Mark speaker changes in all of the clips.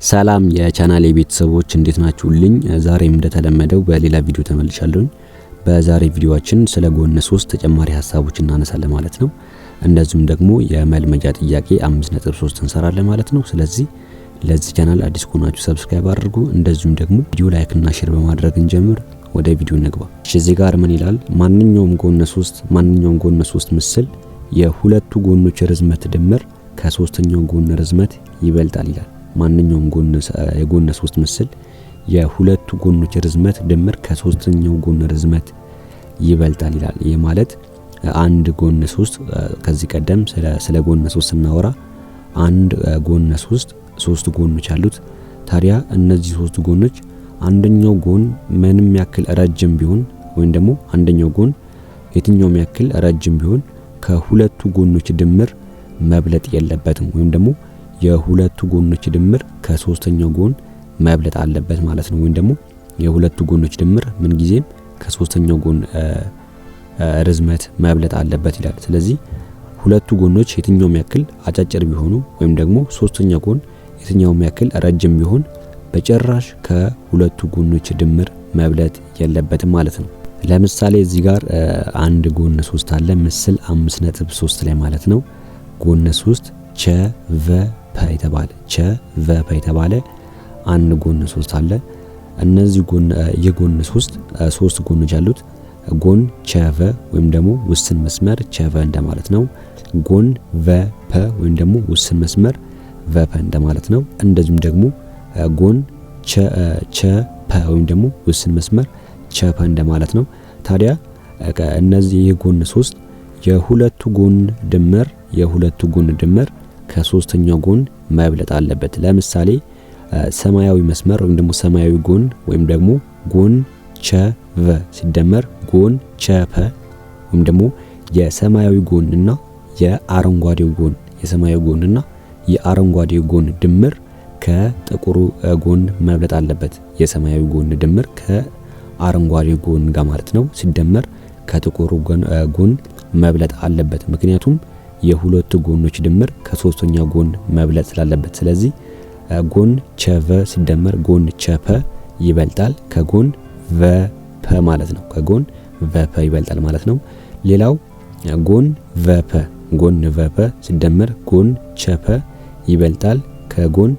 Speaker 1: ሰላም የቻናሌ ቤተሰቦች፣ እንዴት ናችሁልኝ? ዛሬም እንደተለመደው በሌላ ቪዲዮ ተመልሻለሁኝ። በዛሬ ቪዲዮአችን ስለ ጎነ ሶስት ተጨማሪ ሀሳቦች እናነሳለን ማለት ነው። እንደዚሁም ደግሞ የመልመጃ ጥያቄ 5.3 እንሰራለን ማለት ነው። ስለዚህ ለዚህ ቻናል አዲስ ከሆናችሁ subscribe አድርጉ። እንደዚሁም ደግሞ ቪዲዮ like እና share በማድረግ እንጀምር። ወደ ቪዲዮ እንግባ። እሺ፣ እዚህ ጋር ምን ይላል? ማንኛውም ጎነ ሶስት ምስል የሁለቱ ጎኖች ርዝመት ድምር ከሶስተኛው ጎን ርዝመት ይበልጣል ይላል። ማንኛውም የጎነ ሶስት ምስል የሁለቱ ጎኖች ርዝመት ድምር ከሶስተኛው ጎን ርዝመት ይበልጣል ይላል። ይህ ማለት አንድ ጎነ ሶስት፣ ከዚህ ቀደም ስለ ጎነ ሶስት ስናወራ አንድ ጎነ ሶስት ሶስት ጎኖች አሉት። ታዲያ እነዚህ ሶስት ጎኖች አንደኛው ጎን ምንም ያክል ረጅም ቢሆን ወይም ደግሞ አንደኛው ጎን የትኛውም ያክል ረጅም ቢሆን ከሁለቱ ጎኖች ድምር መብለጥ የለበትም ወይም ደግሞ የሁለቱ ጎኖች ድምር ከሶስተኛው ጎን መብለጥ አለበት ማለት ነው። ወይም ደግሞ የሁለቱ ጎኖች ድምር ምንጊዜም ከሶስተኛው ጎን ርዝመት መብለጥ አለበት ይላል። ስለዚህ ሁለቱ ጎኖች የትኛውም ያክል አጫጭር ቢሆኑ ወይም ደግሞ ሶስተኛው ጎን የትኛውም ያክል ረጅም ቢሆን በጭራሽ ከሁለቱ ጎኖች ድምር መብለጥ የለበትም ማለት ነው። ለምሳሌ እዚህ ጋር አንድ ጎነ ሶስት አለ፣ ምስል 5.3 ላይ ማለት ነው። ጎነ ሶስት ቸ ቨ ፐ የተባለ፣ ቸ ቨ ፐ የተባለ አንድ ጎነ ሶስት አለ። እነዚህ ጎን የጎነ ሶስት ሶስት ጎኖች አሉት። ጎን ቸ ቨ ወይም ደግሞ ውስን መስመር ቸ ቨ እንደማለት ነው። ጎን ቨ ፐ ወይም ደግሞ ውስን መስመር ቨ ፐ እንደማለት ነው። እንደዚሁም ደግሞ ጎን ቸ ቸ ፐ ወይም ደግሞ ውስን መስመር ቸ ፐ እንደማለት ነው። ታዲያ እነዚህ የጎን ሶስት የሁለቱ ጎን ድምር ከሶስተኛው ጎን መብለጥ አለበት። ለምሳሌ ሰማያዊ መስመር ወይም ደግሞ ሰማያዊ ጎን ወይም ደግሞ ጎን ቸ ቨ ሲደመር ጎን ቸ ፐ ወይም ደግሞ የሰማያዊ ጎንና የአረንጓዴው ጎን ድምር ከጥቁሩ ጎን መብለጥ አለበት። የሰማያዊ ጎን ድምር ከአረንጓዴው ጎን ጋር ማለት ነው ሲደመር ከጥቁሩ ጎን መብለጥ አለበት። ምክንያቱም የሁለቱ ጎኖች ድምር ከሶስተኛው ጎን መብለጥ ስላለበት። ስለዚህ ጎን ቸ ቨ ሲደመር ጎን ቸ ፐ ይበልጣል ከጎን ቨ ፐ ማለት ነው። ከጎን ቨ ፐ ይበልጣል ማለት ነው። ሌላው ጎን ቨ ፐ ሲደመር ጎን ቸ ፐ ይበልጣል ከጎን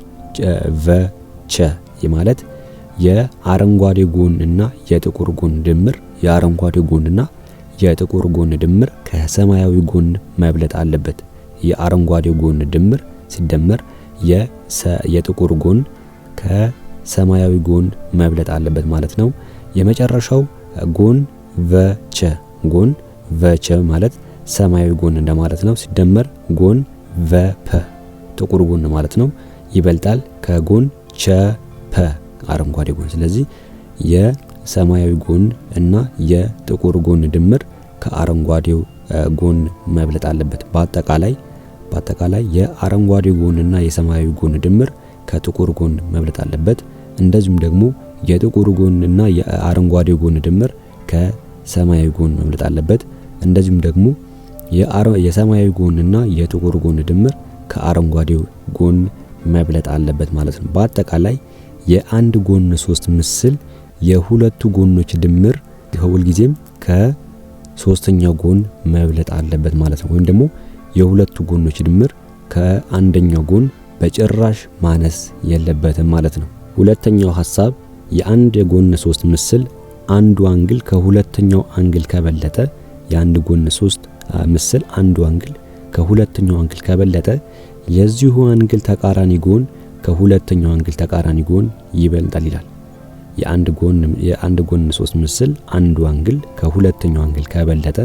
Speaker 1: ቨ ቸ። ማለት የአረንጓዴ ጎን እና የጥቁር ጎን ድምር የአረንጓዴ ጎንና የጥቁር ጎን ድምር ከሰማያዊ ጎን መብለጥ አለበት። የአረንጓዴ ጎን ድምር ሲደመር የጥቁር ጎን ከሰማያዊ ጎን መብለጥ አለበት ማለት ነው። የመጨረሻው ጎን ቨ ቸ፣ ጎን ቨ ቸ ማለት ሰማያዊ ጎን እንደማለት ነው። ሲደመር ጎን ቨ ፐ ጥቁር ጎን ማለት ነው፣ ይበልጣል ከጎን ቸ ፐ አረንጓዴ ጎን። ስለዚህ የሰማያዊ ጎን እና የጥቁር ጎን ድምር ከአረንጓዴው ጎን መብለጥ አለበት። በአጠቃላይ የአረንጓዴ ጎን እና የሰማያዊ ጎን ድምር ከጥቁር ጎን መብለጥ አለበት። እንደዚሁም ደግሞ የጥቁር ጎን እና የአረንጓዴ ጎን ድምር ከሰማያዊ ጎን መብለጥ አለበት። እንደዚሁም ደግሞ የሰማያዊ ጎን እና የጥቁር ጎን ድምር ከአረንጓዴው ጎን መብለጥ አለበት ማለት ነው። በአጠቃላይ የአንድ ጎን ሶስት ምስል የሁለቱ ጎኖች ድምር ሁልጊዜም ከሶስተኛው ጎን መብለጥ አለበት ማለት ነው። ወይም ደግሞ የሁለቱ ጎኖች ድምር ከአንደኛው ጎን በጭራሽ ማነስ የለበትም ማለት ነው። ሁለተኛው ሀሳብ፣ የአንድ የጎን ሶስት ምስል አንዱ angle ከሁለተኛው angle ከበለጠ፣ የአንድ ጎን ሶስት ምስል አንዱ angle ከሁለተኛው angle ከበለጠ የዚሁ angle ተቃራኒ ጎን ከሁለተኛው angle ተቃራኒ ጎን ይበልጣል ይላል። የአንድ ጎን ሶስት ምስል አንዱ angle ከሁለተኛው angle ከበለጠ፣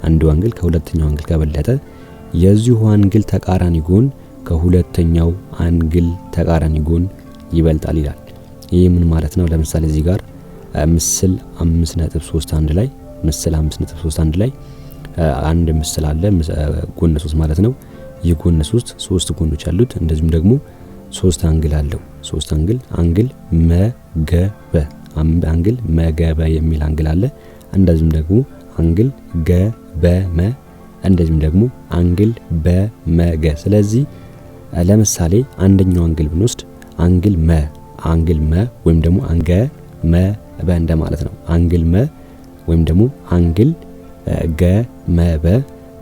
Speaker 1: አንዱ angle ከሁለተኛው angle ከበለጠ የዚሁ angle ተቃራኒ ጎን ከሁለተኛው angle ተቃራኒ ጎን ይበልጣል ይላል። ይህ ምን ማለት ነው? ለምሳሌ እዚህ ጋር ምስል 5.31 ላይ፣ ምስል 5.31 ላይ አንድ ምስል አለ፣ ጎነ ሶስት ማለት ነው። ይህ ጎነ ሶስት ሶስት ጎኖች አሉት። እንደዚሁም ደግሞ ሶስት angle አለው። ሶስት angle፣ angle መገበ፣ angle መገበ የሚል angle አለ። እንደዚሁም ደግሞ angle ገበመ፣ እንደዚሁም ደግሞ angle በመገ። ስለዚህ ለምሳሌ አንደኛው angle ብንወስድ፣ angle መ angle መ ወይም ደግሞ አንገ መ በ እንደማለት ነው። angle መ ወይም ደግሞ angle ገ መ በ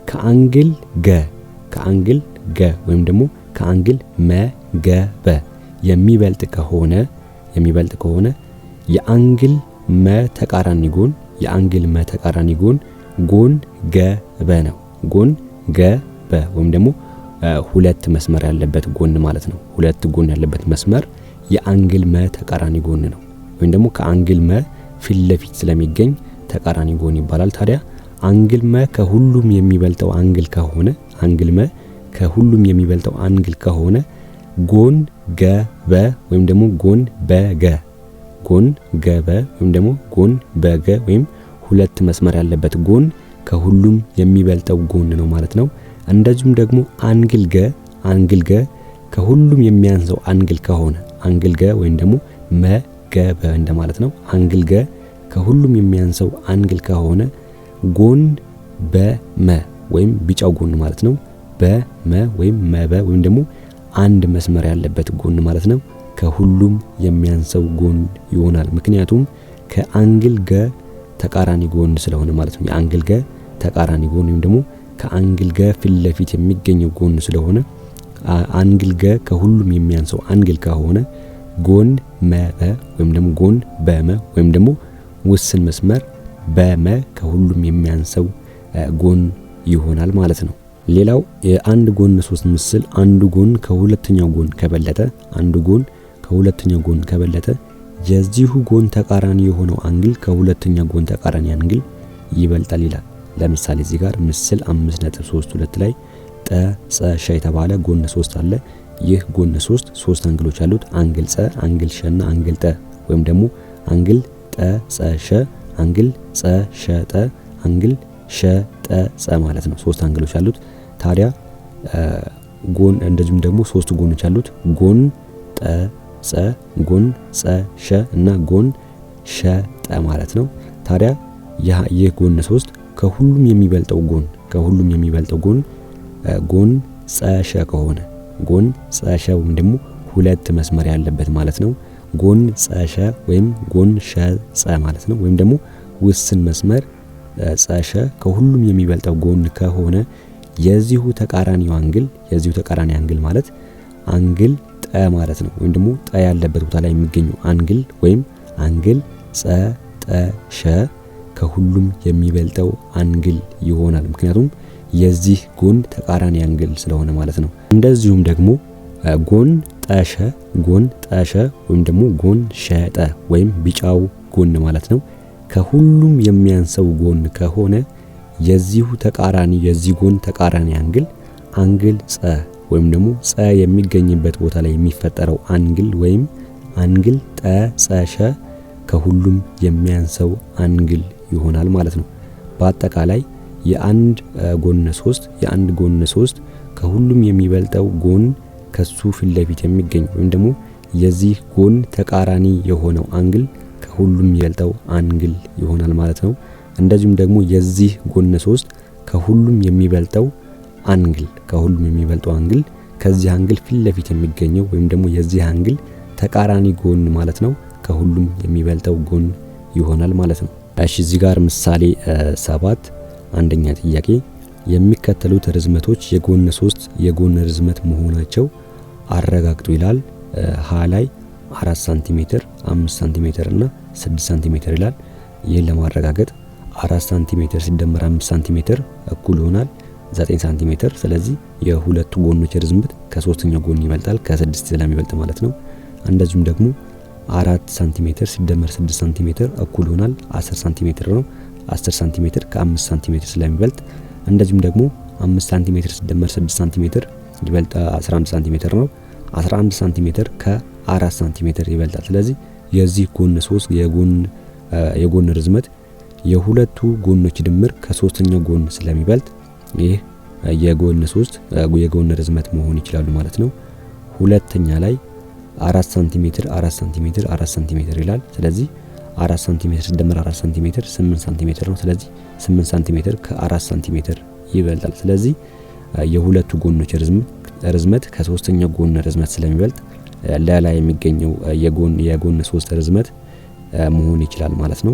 Speaker 1: ከ angle ገ ከ angle ገ ወይም ደግሞ ከ angle መ ገ በ የሚበልጥ ከሆነ የሚበልጥ ከሆነ የ angle መ ተቃራኒ ጎን የ angle መ ተቃራኒ ጎን ጎን ገ በ ነው። ጎን ገ በ ወይም ደግሞ ሁለት መስመር ያለበት ጎን ማለት ነው። ሁለት ጎን ያለበት መስመር የ angle መ ተቃራኒ ጎን ነው። ወይም ደግሞ ከ angle መ ፊት ለፊት ስለሚገኝ ተቃራኒ ጎን ይባላል። ታዲያ angle መ ከሁሉም የሚበልጠው angle ከሆነ angle መ ከሁሉም የሚበልጠው angle ከሆነ ጎን ገ በ ወይም ደግሞ ጎን በገ ጎን ገ በ ወይም ደግሞ ጎን በገ ወይም ሁለት መስመር ያለበት ጎን ከሁሉም የሚበልጠው ጎን ነው ማለት ነው። እንደዚሁም ደግሞ angle ገ angle ገ ከሁሉም የሚያንሰው angle ከሆነ angle ገ ወይም ደግሞ መ ገ በ እንደማለት ነው። angle ገ ከሁሉም የሚያንሰው angle ከሆነ ጎን በመ ወይም ቢጫው ጎን ማለት ነው። በመ ወይም መበ ወይም ደግሞ አንድ መስመር ያለበት ጎን ማለት ነው ከሁሉም የሚያንሰው ጎን ይሆናል። ምክንያቱም ከ angle ገ ተቃራኒ ጎን ስለሆነ ማለት ነው። የ angle ገ ተቃራኒ ጎን ወይም ደግሞ ከ angle ገ ፊት ለፊት የሚገኘው ጎን ስለሆነ angle ገ ከሁሉም የሚያንሰው angle ከሆነ ጎን መበ ወይም ደግሞ ጎን በመ ወይም ደግሞ ውስን መስመር በመ ከሁሉም የሚያንሰው ጎን ይሆናል ማለት ነው። ሌላው የአንድ ጎን ሶስት ምስል አንዱ ጎን ከሁለተኛው ጎን ከበለጠ አንዱ ጎን ከሁለተኛው ጎን ከበለጠ የዚሁ ጎን ተቃራኒ የሆነው angle ከሁለተኛው ጎን ተቃራኒ angle ይበልጣል ይላል። ለምሳሌ እዚህ ጋር ምስል 5.32 ላይ ጠ ጸ ሸ የተባለ ጎን ሶስት አለ። ይህ ጎን ሶስት ሶስት angle ኦች አሉት። angle ጸ፣ angle ሸ እና angle ጠ ወይም ደግሞ angle ጠ ጸ ሸ፣ angle ጸ ሸ ጠ፣ angle ሸ ጠ ጸ ማለት ነው። ሶስት angle ኦች አሉት። ታዲያ ጎን እንደዚሁም ደግሞ ሶስት ጎኖች አሉት። ጎን ጠ ጸ፣ ጎን ጸ ሸ እና ጎን ሸ ጠ ማለት ነው። ታዲያ ይህ ጎን ሶስት ከሁሉም የሚበልጠው ጎን ከሁሉም የሚበልጠው ጎን ጎን ጸ ሸ ከሆነ ጎን ጸ ሸ ወይም ደግሞ ሁለት መስመር ያለበት ማለት ነው። ጎን ጸ ሸ ወይም ጎን ሸ ጸ ማለት ነው። ወይም ደግሞ ውስን መስመር ጸ ሸ ከሁሉም የሚበልጠው ጎን ከሆነ የዚሁ ተቃራኒው angle የዚሁ ተቃራኒ angle ማለት angle ጠ ማለት ነው። ወይም ደግሞ ጠ ያለበት ቦታ ላይ የሚገኘው angle ወይም angle ጸ ጠ ሸ ከሁሉም የሚበልጠው angle ይሆናል። ምክንያቱም የዚህ ጎን ተቃራኒ angle ስለሆነ ማለት ነው። እንደዚሁም ደግሞ ጎን ጠሸ ጎን ጠሸ ወይም ደግሞ ጎን ሸጠ ወይም ቢጫው ጎን ማለት ነው ከሁሉም የሚያንሰው ጎን ከሆነ የዚሁ ተቃራኒ የዚህ ጎን ተቃራኒ angle angle ጸ ወይም ደግሞ ጸ የሚገኝበት ቦታ ላይ የሚፈጠረው angle ወይም angle ጠ ጸ ሸ ከሁሉም የሚያንሰው angle ይሆናል ማለት ነው። በአጠቃላይ የአንድ ጎን ሶስት የአንድ ጎን ሶስት ከሁሉም የሚበልጠው ጎን ከሱ ፊት ለፊት የሚገኝ ወይም ደግሞ የዚህ ጎን ተቃራኒ የሆነው angle ከሁሉም የሚበልጠው angle ይሆናል ማለት ነው። እንደዚሁም ደግሞ የዚህ ጎን ሶስት ከሁሉም የሚበልጠው angle ከሁሉም የሚበልጠው angle ከዚህ angle ፊት ለፊት የሚገኘው ወይም ደግሞ የዚህ angle ተቃራኒ ጎን ማለት ነው ከሁሉም የሚበልጠው ጎን ይሆናል ማለት ነው። እሺ እዚህ ጋር ምሳሌ 7 አንደኛ ጥያቄ የሚከተሉት ርዝመቶች የጎን ሶስት የጎን ርዝመት መሆናቸው አረጋግጡ ይላል። ሀ ላይ 4 ሳንቲሜትር፣ 5 ሳንቲሜትር እና 6 ሳንቲሜትር ይላል። ይህን ለማረጋገጥ 4 ሳንቲሜትር ሲደመር 5 ሳንቲሜትር እኩል ይሆናል 9 ሳንቲሜትር። ስለዚህ የሁለቱ ጎኖች ርዝመት ከሶስተኛው ጎን ይበልጣል፣ ከ6 ስለሚበልጥ ማለት ነው። እንደዚሁም ደግሞ 4 ሳንቲሜትር ሲደመር 6 ሳንቲሜትር እኩል ይሆናል 10 ሳንቲሜትር ነው። 10 ሳንቲሜትር ከ5 ሳንቲሜትር ስለሚበልጥ፣ እንደዚሁም ደግሞ 5 ሳንቲሜትር ሲደመር 6 ሳንቲሜትር ይበልጥ 11 ሳንቲሜትር ነው። 11 ሳንቲሜትር ከ4 ሳንቲሜትር ይበልጣል። ስለዚህ የዚህ ጎን ሶስት የጎን ርዝመት የሁለቱ ጎኖች ድምር ከሶስተኛው ጎን ስለሚበልጥ ይህ የጎን ሶስት የጎን ርዝመት መሆን ይችላሉ ማለት ነው። ሁለተኛ ላይ 4 ሳንቲሜትር 4 ሳንቲሜትር 4 ሳንቲሜትር ይላል። ስለዚህ 4 ሳንቲሜትር ሲደመር 4 ሳንቲሜትር 8 ሳንቲሜትር ነው። ስለዚህ 8 ሳንቲሜትር ከ4 ሳንቲሜትር ይበልጣል። ስለዚህ የሁለቱ ጎኖች ርዝመት ከሶስተኛው ጎን ርዝመት ስለሚበልጥ ለ ላይ የሚገኘው የጎን 3 ርዝመት መሆን ይችላል ማለት ነው።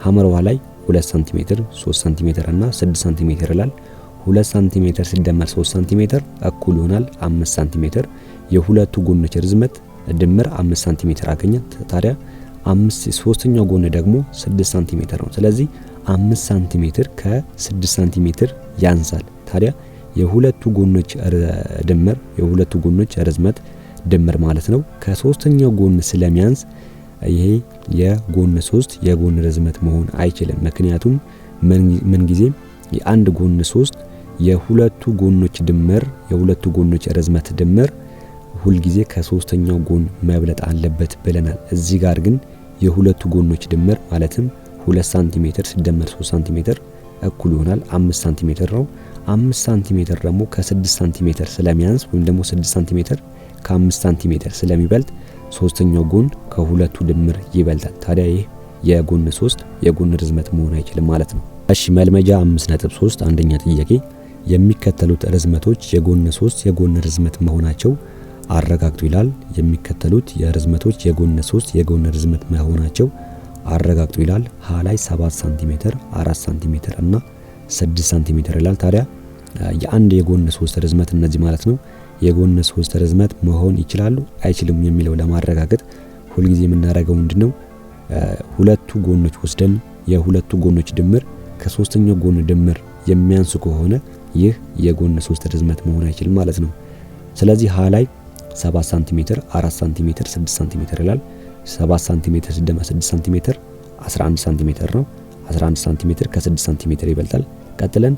Speaker 1: ሐመሩ ሐ ላይ 2 ሳንቲሜትር፣ 3 ሳንቲሜትር እና 6 ሳንቲሜትር ይላል። 2 ሳንቲሜትር ሲደመር 3 ሳንቲሜትር እኩል ይሆናል 5 ሳንቲሜትር። የሁለቱ ጎኖች ርዝመት ድምር 5 ሳንቲሜትር አገኘን። ታዲያ 5 ሶስተኛው ጎን ደግሞ 6 ሳንቲሜትር ነው። ስለዚህ 5 ሳንቲሜትር ከ6 ሳንቲሜትር ያንሳል። ታዲያ የሁለቱ ጎኖች ድምር፣ የሁለቱ ጎኖች ርዝመት ድምር ማለት ነው፣ ከሶስተኛው ጎን ስለሚያንስ ይሄ የጎን 3 የጎን ርዝመት መሆን አይችልም። ምክንያቱም ምን ጊዜም የአንድ ጎን 3 የሁለቱ ጎኖች ድምር፣ የሁለቱ ጎኖች ርዝመት ድምር ሁልጊዜ ከሶስተኛው ጎን መብለጥ አለበት ብለናል። እዚህ ጋር ግን የሁለቱ ጎኖች ድምር ማለትም 2 ሳንቲሜትር ሲደመር 3 ሳንቲሜትር እኩል ይሆናል 5 ሳንቲሜትር ነው። 5 ሳንቲሜትር ደግሞ ከ6 ሳንቲሜትር ስለሚያንስ ወይም ደግሞ 6 ሳንቲሜትር ከ5 ሳንቲሜትር ስለሚበልጥ ሶስተኛው ጎን ከሁለቱ ድምር ይበልጣል። ታዲያ ይህ የጎን 3 የጎን ርዝመት መሆን አይችልም ማለት ነው። እሺ፣ መልመጃ 5.3 አንደኛ ጥያቄ፣ የሚከተሉት ርዝመቶች የጎን 3 የጎን ርዝመት መሆናቸው አረጋግጡ ይላል። የሚከተሉት የርዝመቶች የጎን 3 የጎን ርዝመት መሆናቸው አረጋግጡ ይላል። ሀ ላይ 7 ሳንቲሜትር፣ 4 ሳንቲሜትር እና 6 ሳንቲሜትር ይላል። ታዲያ የአንድ የጎን 3 ርዝመት እነዚህ ማለት ነው የጎን 3 ርዝመት መሆን ይችላሉ አይችልም የሚለው ለማረጋገጥ ሁልጊዜ የምናደርገው ምንድነው? ሁለቱ ጎኖች ወስደን የሁለቱ ጎኖች ድምር ከሶስተኛው ጎን ድምር የሚያንሱ ከሆነ ይህ የጎን 3 ርዝመት መሆን አይችልም ማለት ነው። ስለዚህ ሀ ላይ 7 ሳንቲሜትር፣ 4 ሳንቲሜትር፣ 6 ሳንቲሜትር ይላል። 7 ሳንቲሜትር ሲደመር 6 ሳንቲሜትር 11 ሳንቲሜትር ነው። 11 ሳንቲሜትር ከ6 ሳንቲሜትር ይበልጣል። ቀጥለን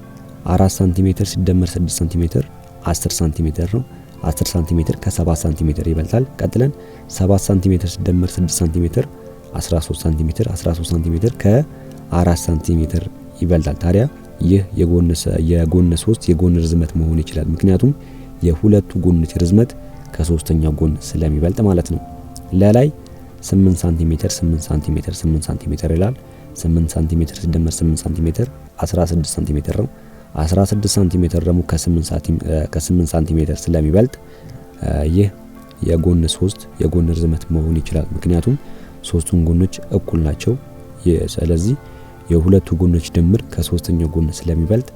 Speaker 1: 4 ሳንቲሜትር ሲደመር 6 ሳንቲሜትር 10 ሳንቲሜትር ነው። 10 ሳንቲሜትር ከ7 ሳንቲሜትር ይበልጣል። ቀጥለን 7 ሳንቲሜትር ሲደመር 6 ሳንቲሜትር 13 ሳንቲሜትር፣ 13 ሳንቲሜትር ከ4 ሳንቲሜትር ይበልጣል። ታዲያ ይህ የጎን 3 የጎን ርዝመት መሆን ይችላል። ምክንያቱም የሁለቱ ጎኖች ርዝመት ከሶስተኛው ጎን ስለሚበልጥ ማለት ነው። ለ ላይ 8 ሳንቲሜትር፣ 8 ሳንቲሜትር፣ 8 ሳንቲሜትር ይላል። 8 ሳንቲሜትር ሲደመር 8 ሳንቲሜትር 16 ሳንቲሜትር ነው። 16 ሳንቲሜትር ደግሞ ከ8 ሳንቲሜትር ስለሚበልጥ ይህ የጎን 3 የጎን ርዝመት መሆን ይችላል። ምክንያቱም ሶስቱን ጎኖች እኩል ናቸው። ስለዚህ የሁለቱ ጎኖች ድምር ከሶስተኛው ጎን ስለሚበልጥ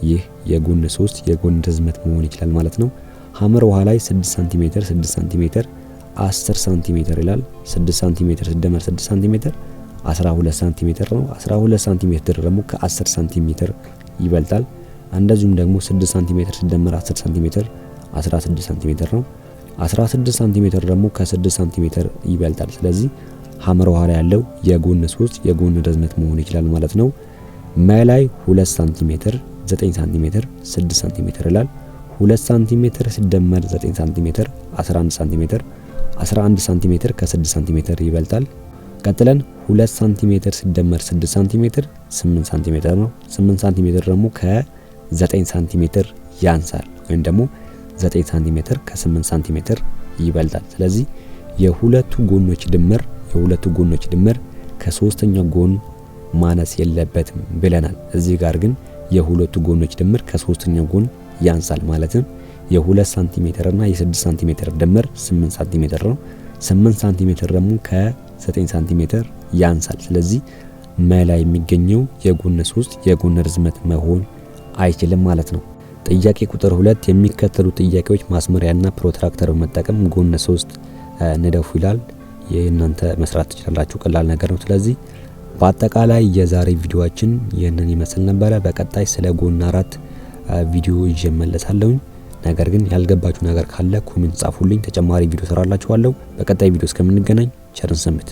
Speaker 1: ይህ የጎን 3 የጎን ርዝመት መሆን ይችላል ማለት ነው። ሐመሩ ሐ ላይ 6 ሳንቲሜትር፣ 6 ሳንቲሜትር፣ 10 ሳንቲሜትር ይላል። 6 ሳንቲሜትር ሲደመር 6 ሳንቲሜትር 12 ሳንቲሜትር ነው። 12 ሳንቲሜትር ደግሞ ከ10 ሳንቲሜትር ይበልጣል። እንደዚሁም ደግሞ 6 ሳንቲሜትር ሲደመር 10 ሳንቲሜትር 16 ሳንቲሜትር ነው። 16 ሳንቲሜትር ደግሞ ከ6 ሳንቲሜትር ይበልጣል። ስለዚህ ሐመሩ ሐ ላይ ያለው የጎን 3 የጎን ርዝመት መሆን ይችላል ማለት ነው። መ ላይ 2 ሳንቲሜትር፣ 9 ሳንቲሜትር፣ 6 ሳንቲሜትር ይላል። 2 ሳንቲሜትር ሲደመር 9 ሳንቲሜትር 11 ሳንቲሜትር፣ 11 ሳንቲሜትር ከ6 ሳንቲሜትር ይበልጣል። ቀጥለን 2 ሳንቲሜትር ሲደመር 6 ሳንቲሜትር 8 ሳንቲሜትር ነው። 8 ሳንቲሜትር ደግሞ ከ9 ሳንቲሜትር ያንሳል ወይም ደግሞ 9 ሳንቲሜትር ከ8 ሳንቲሜትር ይበልጣል። ስለዚህ የሁለቱ ጎኖች ድምር ከሶስተኛው ጎን ማነስ የለበትም ብለናል። እዚህ ጋር ግን የሁለቱ ጎኖች ድምር ከሶስተኛው ጎን ያንሳል። ማለትም የ2 ሳንቲሜትር እና የ6 ሳንቲሜትር ድምር 8 ሳንቲሜትር ነው። 8 ሳንቲሜትር ደግሞ ከ9 ሳንቲሜትር ያንሳል። ስለዚህ መ ላይ የሚገኘው የጎን 3 የጎን ርዝመት መሆን አይችልም ማለት ነው። ጥያቄ ቁጥር 2፣ የሚከተሉ ጥያቄዎች ማስመሪያና protractor በመጠቀም ጎን 3 ንደፉ ይላል። ይህ እናንተ መስራት ትችላላችሁ፣ ቀላል ነገር ነው። ስለዚህ በአጠቃላይ የዛሬ ቪዲዮአችን ይህንን ይመስል ነበረ። በቀጣይ ስለ ጎን 4 ቪዲዮ ይዤ እመለሳለሁኝ። ነገር ግን ያልገባችሁ ነገር ካለ comment ጻፉልኝ፣ ተጨማሪ ቪዲዮ ሰራላችኋለሁ። በቀጣይ ቪዲዮ እስከምንገናኝ ቸር እንሰንብት።